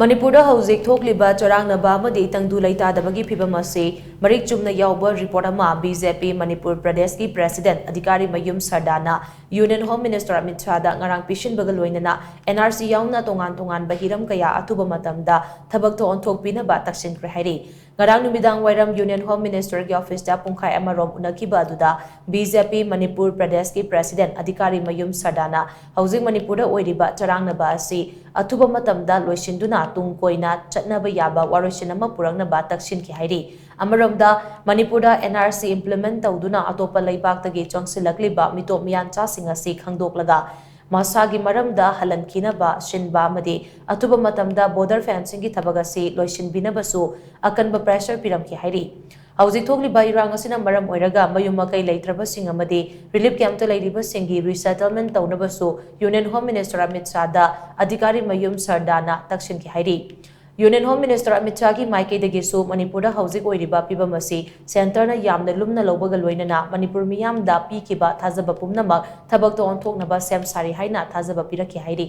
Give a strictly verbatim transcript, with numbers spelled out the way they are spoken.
ꯃꯅꯤꯄꯨꯔꯗ ꯍꯧꯖꯤꯛ ꯊꯣꯛꯂꯤꯕ ꯆꯔꯥꯡꯅꯕ ꯑꯃꯗꯤ ꯇꯪꯗꯨ ꯂꯩꯇꯥꯗꯕꯒꯤ ꯐꯤꯕꯝ ꯑꯁꯤ ꯃꯔꯤꯛ ꯆꯨꯝꯅ ꯌꯥꯎꯕ ꯔꯤꯄꯣꯔꯠ ꯑꯃ ꯕꯤ ꯖꯦ ꯄꯤ ꯃꯅꯤꯄꯨꯔ ꯄ꯭ꯔꯗꯦꯁꯀꯤ ꯄ꯭ꯔꯦꯁꯤꯗꯦꯟꯠ ꯑꯙꯤꯀꯥꯔꯤ ꯃꯌꯨꯝ ꯁꯔꯗꯥꯅ ꯌꯨꯅꯤꯌꯟ ꯍꯣꯝ ꯃꯤꯅꯤꯁꯇꯔ ꯑꯃꯤꯠ ꯁꯥꯍꯗ ꯉꯔꯥꯡ ꯄꯤꯁꯤꯟꯕꯒ ꯂꯣꯏꯅꯅ ꯑꯦꯟ ꯑꯥꯔ ꯁꯤ ꯌꯥꯎꯅ ꯇꯣꯉꯥꯟ ꯇꯣꯉꯥꯟꯕ ꯍꯤꯔꯝ ꯀꯌꯥ ꯑꯊꯨꯕ ꯃꯇꯝꯗ ꯊꯕꯛꯇ ꯑꯣꯟꯊꯣꯛꯄꯤꯅꯕ ꯇꯛꯁꯤꯟꯈ꯭ꯔꯦ ꯍꯥꯏꯔꯤ꯫ ꯉꯔꯥꯡ ꯅꯨꯃꯤꯗꯥꯡ ꯋꯥꯏꯔꯝ ꯌꯨꯅꯤꯌꯟ ꯍꯣꯝ ꯃꯤꯅꯤꯁꯇꯔꯒꯤ ꯑꯣꯐꯤꯁꯇ ꯄꯨꯡꯈꯥꯏ ꯑꯃꯔꯣꯝ ꯎꯅꯈꯤꯕ ꯑꯗꯨꯗ ꯕꯤ ꯖꯦ ꯄꯤ ꯃꯅꯤꯄꯨꯔ ꯄ꯭ꯔꯗꯦꯁꯀꯤ ꯄ꯭ꯔꯦꯁꯤꯗꯦꯟꯠ ꯑꯙꯤꯀꯥꯔꯤ ꯃꯌꯨꯝ ꯁꯔꯗꯥꯅ ꯍꯧꯖꯤꯛ ꯃꯅꯤꯄꯨꯔꯗ ꯑꯣꯏꯔꯤꯕ ꯆꯔꯥꯡꯅꯕ ꯑꯁꯤ ꯑꯊꯨꯕ ꯃꯇꯝꯗ ꯂꯣꯏꯁꯤꯟꯗꯨꯅ ꯇꯨꯡ ꯀꯣꯏꯅ ꯆꯠꯅꯕ ꯌꯥꯕ ꯋꯥꯔꯣꯏꯁꯤꯟ ꯑꯃ ꯄꯨꯔꯛꯅꯕ ꯇꯛꯁꯤꯟꯈꯤ ꯍꯥꯏꯔꯤ꯫ ꯑꯃꯔꯣꯝꯗ, ꯃꯅꯤꯄꯨꯔꯗ ꯑꯦꯟ ꯑꯥꯔ ꯁꯤ ꯏꯝꯄ꯭ꯂꯤꯃꯦꯟꯠ ꯇꯧꯗꯨꯅ ꯑꯇꯣꯞꯄ ꯂꯩꯕꯥꯛꯇꯒꯤ ꯆꯪꯁꯤꯜꯂꯛꯂꯤꯕ ꯃꯤꯇꯣꯞ ꯃꯤꯌꯥꯟꯆꯥꯁꯤꯡ ꯑꯁꯤ ꯈꯪꯗꯣꯛꯂꯒ ꯃꯁꯥꯒꯤ ꯃꯔꯝꯗ ꯍꯜꯍꯟꯈꯤꯅꯕ ꯁꯤꯟꯕ ꯑꯃꯗꯤ ꯑꯊꯨꯕ ꯃꯇꯝꯗ ꯕꯣꯔꯗꯔ ꯐꯦꯟꯁꯤꯡꯒꯤ ꯊꯕꯛ ꯑꯁꯤ ꯂꯣꯏꯁꯤꯟꯕꯤꯅꯕꯁꯨ ꯑꯀꯟꯕ ꯄ꯭ꯔꯦꯁꯔ ꯄꯤꯔꯝꯈꯤ ꯍꯥꯏꯔꯤ꯫ ꯍꯧꯖꯤꯛ ꯊꯣꯛꯂꯤꯕ ꯏꯔꯥꯡ ꯑꯁꯤꯅ ꯃꯔꯝ ꯑꯣꯏꯔꯒ ꯃꯌꯨꯝ ꯃꯀꯩ ꯂꯩꯇ꯭ꯔꯕꯁꯤꯡ ꯑꯃꯗꯤ ꯔꯤꯂꯤꯐ ꯀꯦꯝꯞꯇ ꯂꯩꯔꯤꯕꯁꯤꯡꯒꯤ ꯔꯤꯁꯦꯇꯜꯃꯦꯟꯠ ꯇꯧꯅꯕꯁꯨ ꯌꯨꯅꯤꯌꯟ ꯍꯣꯝ ꯃꯤꯅꯤꯁꯇꯔ ꯑꯃꯤꯠ ꯁꯥꯍꯗ ꯑꯙꯤꯀꯥꯔꯤ ꯃꯌꯨꯝ ꯁꯔꯗꯥꯅ ꯇꯛꯁꯤꯟꯈꯤ ꯍꯥꯏꯔꯤ꯫ ꯌꯨꯅꯤꯌꯟ ꯍꯣꯝ ꯃꯤꯅꯤꯁꯇꯔ ꯑꯃꯤꯠ ꯁꯥꯍꯒꯤ ꯃꯥꯏꯀꯩꯗꯒꯤꯁꯨ ꯃꯅꯤꯄꯨꯔꯗ ꯍꯧꯖꯤꯛ ꯑꯣꯏꯔꯤꯕ ꯐꯤꯕꯝ ꯑꯁꯤ ꯁꯦꯟꯇꯔꯅ ꯌꯥꯝꯅ ꯂꯨꯝꯅ ꯂꯧꯕꯒ ꯂꯣꯏꯅꯅ ꯃꯅꯤꯄꯨꯔ ꯃꯤꯌꯥꯝꯗ ꯄꯤꯈꯤꯕ ꯊꯥꯖꯕ ꯄꯨꯝꯅꯃꯛ ꯊꯕꯛꯇ ꯑꯣꯟꯊꯣꯛꯅꯕ ꯁꯦꯝ ꯁꯥꯔꯤ ꯍꯥꯏꯅ ꯊꯥꯖꯕ ꯄꯤꯔꯛꯈꯤ ꯍꯥꯏꯔꯤ꯫